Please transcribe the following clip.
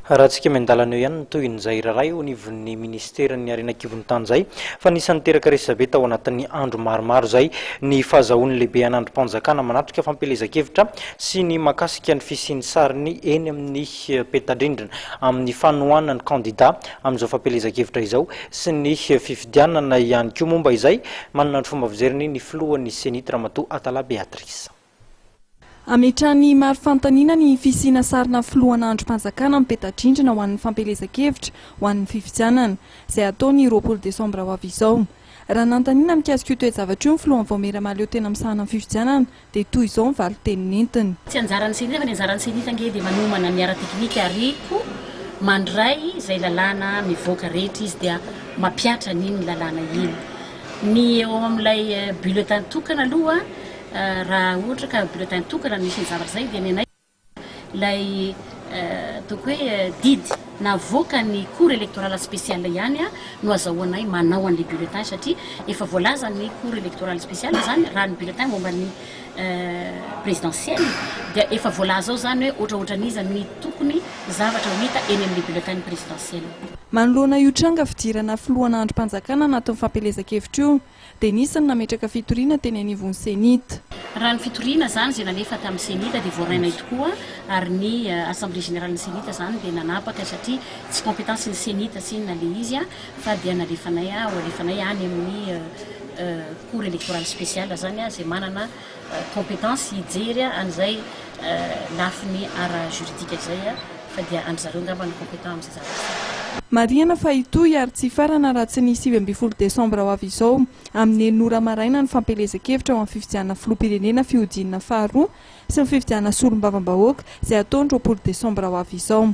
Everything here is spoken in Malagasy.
Raha antsika miandalana eo ihany ny tohin'izay raharaha eo anivon'ny minisiteran'ny harena an-kibon'ny tany izay fa anisan'ny niteraka resabe tao anatin'ny andro maromaro izay ny fahazahoan'ny lehibe an'andrim-panjakana manatrika fampielezan-kevitra sy ny mahakasika ny fisian'ny sariny eny amin'ny petadrindrina amin'ny fanohanana ny kandida amin'izao fampielezan-kevitra izao sy ny fifidianana ihany koa momba izay manana ny fomba fijeriny ny filohan'ny Cenit Ramatoa Atala Béatrice. Ametrahan'ny maro fanontaniana ny fisiana sarina filohana andrim-panjakana mipeta-drindrina ho an'ny fampielezan-kevitra ho an'ny fifidianana, izay hatao ny 20 desambra ho avy izao. Raha nanontaniana mikasika io toe-javatra io ny filohan'ny vaomiera mahaleo tena misahana ny fifidianana dia toy izao ny valin-teny nentiny. Tsy anjaran'ny Cenit fa ny anjaran'ny Cenit ange dia manomana ny ara-teknika ary koa mandray izay lalàna mivoaka rehetra izy dia mampihatra an'iny lalàna iny. Ny eo amin'ilay bulletin tokana aloha Raha ohatra ka bulletin tokana no misy ny zavatra izay dia ny anay ilay ataoko hoe didy navoakan'ny cour électorale spéciale ihany no azahoanay manao an'ilay bulletin satria efa voalazan'ny cour électorale spéciale izany raha ny bulletin momba ny présidentielle dia efa voalaza ao izany hoe ohatraohatran'iza ny tokony zavatra ho hita eny amin'ilay bulletin présidentielle. Manoloana io tranga fidirana filohana andrim-panjakana anatin'ny fampielezan-kevitra io dia nisy ny nametraka fitoriana teny anivon'ny Cenit. Raha ny fitoriana izany izay nalefa tamin'ny Cenit dia voarainay tokoa ary ny Assemblée Générale ny Cenit izany dia nanapaka satria tsy compétence ny Cenit tsinona ilay izy fa dia nalefanay ho alefanay any amin'ny Cour électorale spéciale izany izay manana compétence hijery an'izay lafiny ara-juridique izay fa dia an-dry zareo angamba no compétent amin'izay zavatra izay. Marihana fa hitohy ary tsy hifarana raha tsy ny 19 desambra ho avy izao amin'ny enina ora maraina ny fampielezan-kevitra ho amin'ny fifidianana filoham-pirenena fihodinana faharoa sy ny fifidianana solombavambahoaka izay hatao ny 20 desambra ho avy izao.